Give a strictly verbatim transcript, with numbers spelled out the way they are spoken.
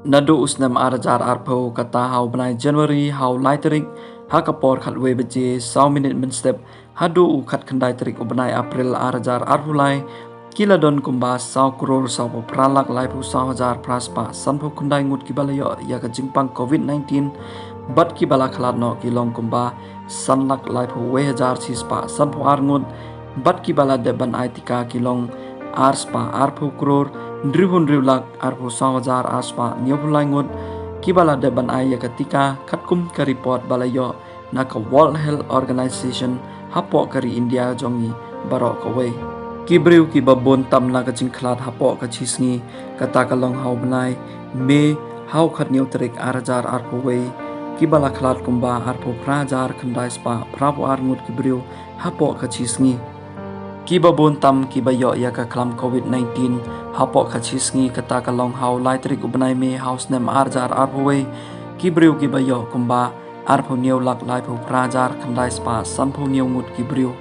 Naduh u snem ar hajar arphew, kata ha u bnai January ha u lai tarik, ha ka por khatwei baje saw minit mynstep, haduh u khatkhyndai tarik u bnai April ar hajar arphew lai, ki la don kumba saw klur sawphew phra lak laiphew saw hajar phra spah sanphew khyndai ngut kiba la ïoh ïa ka jingpang covid nineteen, bad kiba la khlad noh ki long kumba san lak laiphew wei hajar shi spah sanphew ar ngut, bad kiba la dep ban ai tika ki long ar spah arphew klur hynriewphew hynriew lak arphew saw hajar ar spah hynñiewphew lai ngut, kiba la dep ban ai ïa ka tika katkum ka report ba la ïoh na ka World Health Organization hapoh ka ri India jong ngi baroh kawei. Ki briew kiba bun tam na ka jingkhlad hapoh ka shi sngi, kata ka long ha u bnai May ha u khathynñiew tarik ar hajar arphew wei, kiba la khlad kumba arphew phra hajar khyndai spah phraphew ar ngut ki briew hapoh ka shi sngi. Kiba bun tam kiba ïoh ïa ka khlam covid nineteen hapoh ka shi sngi, kata ka long ha u lai tarik u bnai May ha u snem ar hajar arphew wei, ki briew kiba ïoh kumba arphew hynñiew lak laiphew phra hajar khyndai spah sanphew hynñiew ngut ki briew.